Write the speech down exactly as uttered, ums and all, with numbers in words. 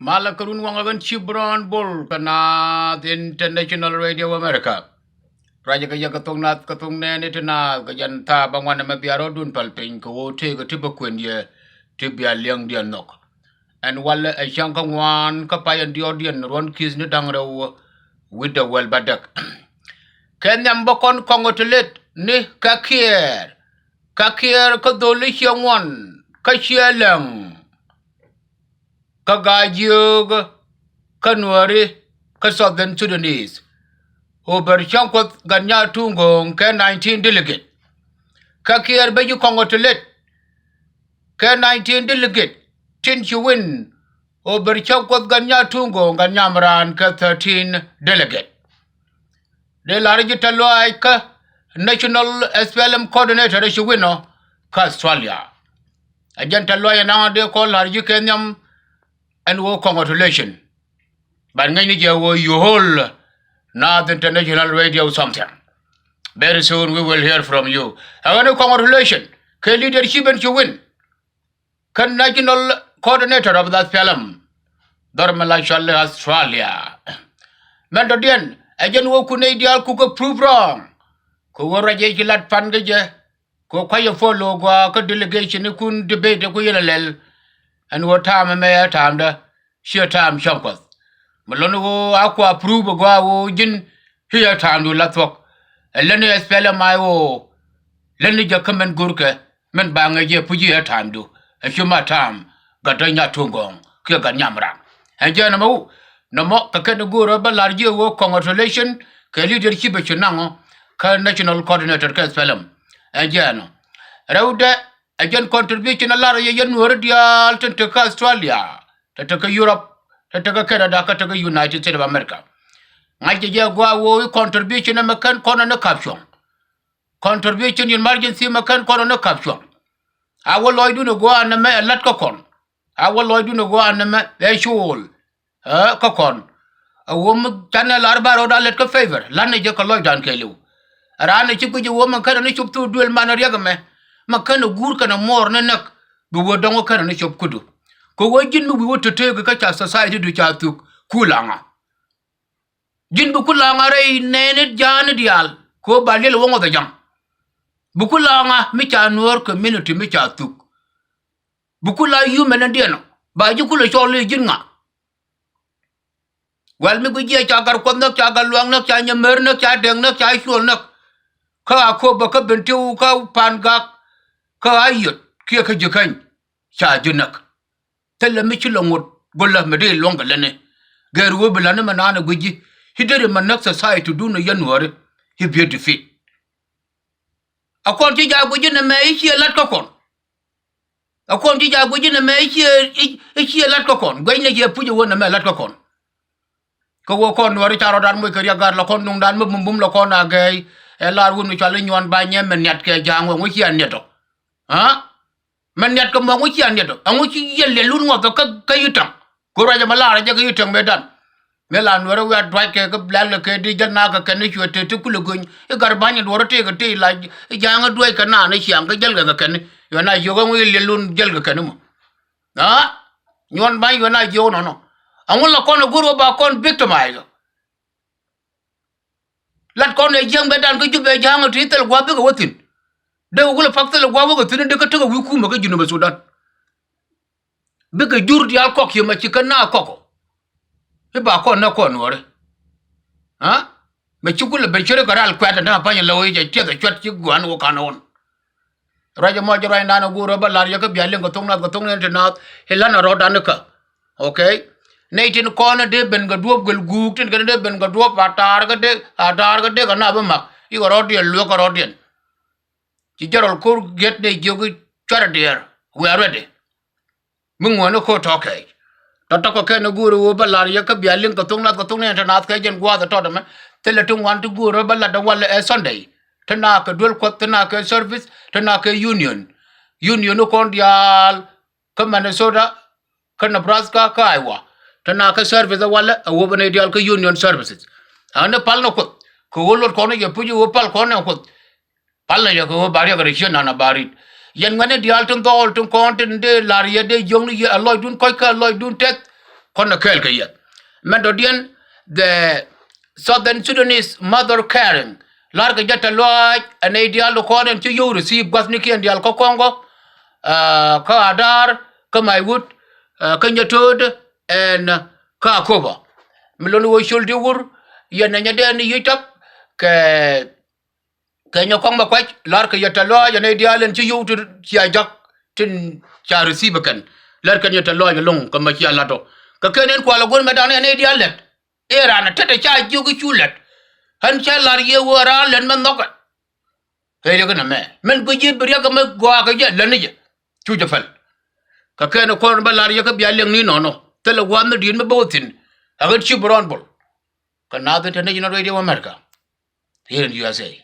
Malɛ kɛ run waŋä ɣän ci Brown Bol kä Naath International Radio America. Ruacä kɛ yɛ kɛ thok Naath kɛ thok nɛɛni ti naath kɛ jɛn thaap aŋuan ɛmɛ bia rɔɔdun päl piny kɛ ɣöö tëëkɛ ti bä kuën yɛ ti bia liɛŋdiɛn nhɔk. Ɛn walɛ ɛ cäŋ kä ŋuan kä pay ɛn diɔɔkdiɛn ruɔ̱n ki̱th ni da̱ŋ rɛw wi̱cdɛ wäl bädäk. Kɛ nhiam bä kɔn congratulate ni Kak Kiɛɛr. Kak Kiɛɛr kä dholi ciɛ ŋuan kä ciɛ läŋ. Kä Gaa-jiök kä Nuääri kä Southern Sudanese. Ɣöö bär cäŋ Kuɔth Gatnyath Tuŋ Gɔ̱ɔ̱ŋ kɛ nineteen delegate. Kak Kiɛɛr bä ji̱ congratulate kɛ nineteen delegate tin ci win. Ɣöö bär cäŋ Kuɔth Gatnyath Tuŋ Gɔ̱ɔ̱ŋ Gatnyamraan kɛ thirteen delegate. Dee la̱r ji̱ tɛ̈th lɔaac kä National S P L M Coordinator ci win ɔ kä Australia. Ɛ jɛn tɛ̈th lɔaac ɛn ɣän dee kɔn la̱r ji̱ kɛ nhiam ɛn ɣöö congratulation. But ŋäcni jɛ ɣöö you hold Naath International Radio something. Very soon we will hear from you. Ɛ ɣän congratulation kɛ leadership ɛn ci win. Kä National Coordinator of the S P L M, dhɔr mi la cɔl i̱ Australia. Mɛn tɔ̱diɛn ɛ jɛn wä kun nɛy diaal kukɛ prove wrong. Kɛ wä ruac ëë ci lat pan kä jɛ kɛ kua̱cä follow gua̱a̱ kä delegation ikun debate ku yɛn a lɛl. Ɛn wä ta̱a̱m ɛmɛ ɛ ta̱a̱mdä ciɛ ta̱a̱m cäŋ Kuɔth. Mi lɔn ɣöö a kua prove gua̱a̱ ɣöö ji̱n i̱ ɛ ta̱a̱mdu la thuɔ̱k. Ɛ lätni S P L M I O. Lätni jɛ kä mɛn go̱rkɛ mɛn ba ŋäc jɛ puc i̱ ɛ ta̱a̱mdu. Ɛ ci ma ta̱a̱m Gatnyath Tuŋ Gɔ̱ɔ̱ŋ kiɛ Gatnyamraan. Ɛn jɛ nɔmɔ wu nɔmɔ kɛ kɛn go̱o̱rä bä la̱r ji̱ ɛ ɣöö congratulation kɛ leadership ɛ ci naŋ ɔ kä National Coordinator kɛ S P L M. Ɛn jɛ nɔ rɛwdɛ ɛ jɛn contribution a lar yɛ yɛn Nuääri diaal tin te kä Australia, te te kä Europe, te te kä Canada, kä te kä United States of America. Ŋa̱c jɛ jɛ gua̱a̱ ɣöö i̱ contribution ɛmɛ kɛn kɔn ɛ ni kap cuɔ̱ŋ. Contribution emergency mɛ kɛn kɔn ɛ ni kap cuɔ̱ŋ. A wä lɔcdun ɛ gua̱a̱ nɛmɛ ɛ la̱t kä kɔn. A wä lɔcdun ɛ gua̱a̱ nɛmɛ ɛ cuɔl. Ɛ kä kɔn. Ɛ wä mi canɛ lar ba rɔɔd a lät kä favor la̱tnɛ jɛ kɛ lɔcdan kɛɛliw. Ɛ raan ɛ ci guic ɛ wä mɛ kɛn ɛ ni cop thok duël man ɛ riɛk ɛmɛ. Mɛ kɛn ɛ guur kɛn ɛ muɔɔr ni näk. Bi wä dɔ̱ŋ wä kɛn ɛ ni cop kudu. Kɛ wä ji̱n mi wi̱i̱ wä teteek kä ca society du ca thuk ku laŋa. Ji̱n bi ku laŋa rɛy nɛɛni ja̱a̱ni diaal kɛ wä ba liɛl wä ŋɔth ɛ ja̱ŋ. Bi ku laŋa mi ca Nuäär community mi ca thuk. Bi ku la human ni diɛn ɔ ba ji̱ ku lɛ cɔl i̱ ji̱n ŋa. Wɛl mi guic jiɛ ca Gatkuɔth näk, ca Gatluak näk, ca Nyɛmɛr näk, ca Dɛŋ näk, ca Cuɔl näk. Kä Akobo kä Bentiu kä Pangak kä Ayod kiɛ kä Jikäny ca ji̱ näk. Thilɛ mi ci lɛ ŋot go̱lä mi dee luɔ̱ŋ kɛ lätni. Gɛr wee bi lätni mɛ naan ɛ guic ji̱ i̱ deri mɛ näk society dun ɛ yɛn Nuääri i̱ biɛ defeat. A kɔn ci jaak guic ji̱ nɛmɛ i̱ ciɛ la̱t kä kɔn. A kɔn ci jaak guic ji̱ nɛmɛ i̱ ciɛ, i̱, i̱ ciɛ la̱t kä kɔn. Guic nɛ ciɛ puc ɛ wä nɛmɛ la̱t kä kɔn. Kä wä kɔn Nuääri ca rɔ̱dan moc kɛ riɛk gat la kɔn nuŋdan mi bumbum la kɔn a gɛɛy. Ɛ lar wun mi cual i̱ Nyuɔn Bany ɛ mɛ niat kɛ ja̱a̱ŋ wä ŋu cia niat ɔ. Aa? Mɛ niat kɛ mɔ ŋu cia niat ɔ. Ɛŋu ci yɛn liɛl lun ŋuɔth ɔ kä, kä I̱täŋ. Ku ruac ɛmɛ lar ɛ jɛ kä I̱täŋ mëëdan. Mëë la Nuäärä wiaa duac kɛ kä blɛl kɛ kɛ di jäl na kɛ kɛn i̱ cuɛ tëë ti kulɛ göny i̱ gat ba̱ny in duɔrä tëëkɛ tëë lac i̱ ja̱a̱ŋä duec kɛ naan i̱ ciaŋ kä jäl kɛ kɛ kɛn i̱ yuɛ na jiök ɛŋu i̱ liɛl lun jäl kɛ kɛn i̱ mɔ. Aa? Nyuɔn Bany yuɛ na jiök nɔnɔ. Ɛŋu la kɔn ɛ go̱r wä ba kɔn victimize. Lat kɔn ɛ jiäŋ bɛ dan kä Jubɛ ja̱a̱ŋä ti thil gua̱a̱th bikɛ wä thi̱n. Dee wä kulɛ pak thil gua̱a̱th wä kɛ thi̱n dee kä tekɛ wi̱i̱ kumɛ kä Junubɛ Sudan. Bikɛ jur diaal kɔk yɛ mɛ ci kä na kɔk ɔ. I̱ ba kɔn nä kɔn Nuääri. Aa? Mɛ ci kulɛ ben ceri kɛ ral kuɛ̈t ɛn da̱ŋ a pa̱ny ɛlɛ wä i̱ jɛ tiɛth ɛ cuɛt ci gua̱a̱n wä ka̱n ɣɔn. Ruac ɛmɔ jɛ ruacdan ɛ go̱o̱rä bä la̱r yɛ kä bia liŋ kɛ thok nath kɛ thok nɛn ti nath i̱ la̱t nɛ rɔ̱dan ikä. Okay. Nɛy tin kɔn ɛ dee ben kɛ duɔ̱ɔ̱p gɛl guuk tin kɛn ɛ dee ben kɛ duɔ̱ɔ̱p a taar kä dee a taar kä dee kɛ nap i̱ mak i̱ kɛ rɔ̱diɛn lueek kɛ rɔ̱diɛn. Ci jɛ rɔl ko̱r giet nɛy jiök i̱ cuarɛ diɛɛr. We are ready. Mi ŋuäni ko̱r tɔ̱ kɛɛc. Tɔ̱ tɔ̱ kɛ kɛn i̱ guur i̱ ɣöö bä la̱r yɛ kä bia liŋ kɛ thok nath kɛ thok nɛn te nath kɛ jɛn gua̱a̱th ɛ tɔt ɛmɛ. Thilɛ ti ŋuan ti guur i̱ bä la̱t ɛ walɛ ɛ Sunday. Ti naak kɛ duel kuɔth ti naak kɛ service ti naak kɛ union. Union i̱ kɔn diaal kä Minnesota kä Nebraska kä Iowa. Ti naak kɛ service ɛ walɛ ɛ wä bä nɛy diaal kä union services. Ɛn i̱ pal ni kuoth kɛ ɣöö luɔt kɔn i̱ yɛ puc i̱ ɣöö pal kɔn ɛ kuoth. Pal nɛ yɛ kɛ ɣöö ba riɛk rɛ ciö nan a ba ri̱t. Yɛn ŋuɛ̈tni diaal tin dhɔɔl tin kɔn tin dee la̱r yɛ dee jiökni yɛ a lɔcdun kɔc kä a lɔcdun tɛth. Kɔn ɛ kɛɛl kɛ yɛ. Mɛn dɔ̱diɛn, the Southern Sudanese Mother Caring, la̱rkɛ jɛ tɛ̈th lɔaac ɛ nɛy diaal ti kɔn ɛn ci yio̱w receive gua̱thnikiɛn diaal kä Kɔŋkɔ, kä Adaar, kä Maiwut, kä Nyɛto̱o̱dä, ɛn kä Akoba. Mi lon wä col di wur, yɛn ɛ nyɛ dɛn ni yic tɔp kɛ kɛ nyɛ kɔŋ mɛ kuac, la̱rkɛ yɛ tɛ̈th lɔaac ɛ nɛy diaal ɛn ci yio̱w ti cia jɔk tin ca receive kɛn. La̱rkɛ yɛ tɛ̈th lɔaac ɛlɔ̱ŋ kɛ mɛ cia la̱t ɔ. Kɛ kɛn ɛn kualɛ gua̱n mɛ da̱ŋ ni ɛ nɛy diaal lät. I̱ raan ɛ tetdɛ ca jiök i̱ cu lät. Ɣän cä la̱r yɛ wee raan lät mɛ nhɔkɛ. Ëë yɛ kɛn ɛmɛ. Min guic ji̱ bi riɛk ɛmɛ gɔaa kɛ jɛ lät ni jɛ. Cu jɛ päl. Kɛ kɛn ɛ kɔn bä la̱r yɛ kä bia liɛŋni nɔnɔ. Thilɛ gua̱a̱th mi di̱i̱t mi bä wä thi̱n. Ɛ ɣän ci bi rɔɔn bol. Kɛ Naath International Radio America. Here in U S A.